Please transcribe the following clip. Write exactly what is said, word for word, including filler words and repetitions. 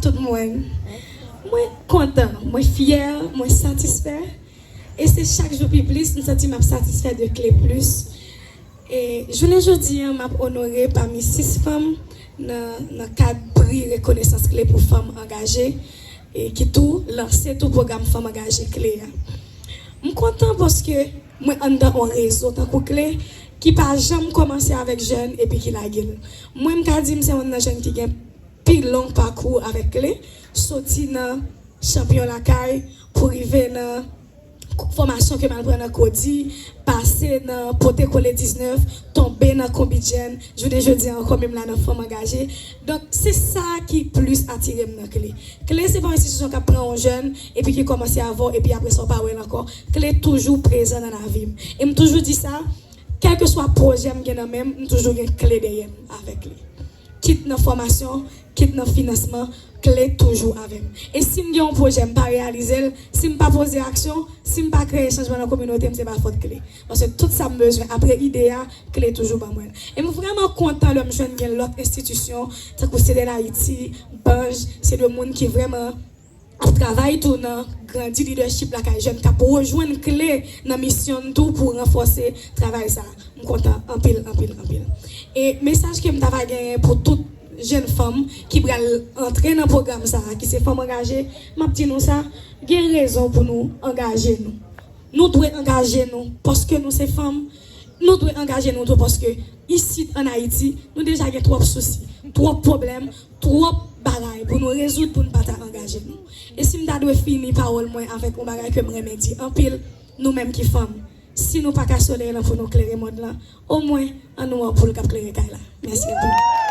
Tout moun. Mwen kontan, mwen fyè, mwen satisfè. E se chak jou pi plis, m santi m ap satisfè de Kle plis. E jounen jodi a, m ap onore pami sis fanm nan, nan kad pri rekonesans Kle pou fanm angaje, e ki tou lanse tou pwogram Fanm Angaje Kle a. M kontan paske mwen anndan yon rezo tankou Kle ki pa janm kòmanse avèk jèn epi ki lage l. Mwen, m ka di m se youn nan jèn ki gen pi long pakou avèk Kle, soti nan Chanpyon Lakay pou rive nan fòmasyon ke m al pran nan Kodi, pase nan Pote Kole diznèf, tonbe nan Konbidjèn, jounen jodi a ankò menm la nan Fanm Angaje. Donk, se sa ki plis atire m nan Kle. Kle se pa yon enstitisyon k ap pran yon jèn epi ki kòmanse avè w epi apre sa w pa wè l ankò. Kle toujou prezan nan lavi m. E m toujou di sa, kèlkeswa pwojè m gen nan men m, m toujou gen Kle dèyè m avèk li. Kit nan fòmasyon, kit nan finansman, Kle toujou avè m. E si m gen yon pwojè, m pa reyalize l, si m pa poze aksyon, si m pa kreye chanjman nan kominote m, se pa fòt Kle. Paske tout sa m bezwen apre ide a, Kle toujou ban mwen l. E m vrèman kontan lè m jwenn gen lòt enstitisyon, tankou Sede Dayiti, Banj, se de moun ki vrèman ap travay tou nan grandi lidèchip lakay jèn k ap rejwenn Kle nan misyon n tou pou ranfòse travay sa a. M kontan anpil, anpil, anpil. E mesaj ke m ta va genyen pou tout jèn fanm ki pral antre nan pwogram sa a, ki se Fanm Angaje, m ap di nou sa, gen rezon pou nou angaje nou. Nou dwe angaje nou paske nou se fanm. Nou dwe angaje nou tou paske isit ann Ayiti, nou deja gen twòp sousi, twòp pwoblèm, twòp bagay pou nou rezoud pou n pa ta angaje nou. E si m ta dwe fini pawòl mwen avèk yon bagay ke m renmen di anpil, nou menm ki fanm, si nou pa ka solèy lan pou nou klere mond lan, omwen ann nou anpoul k ap klere kay la. Mèsi anpil.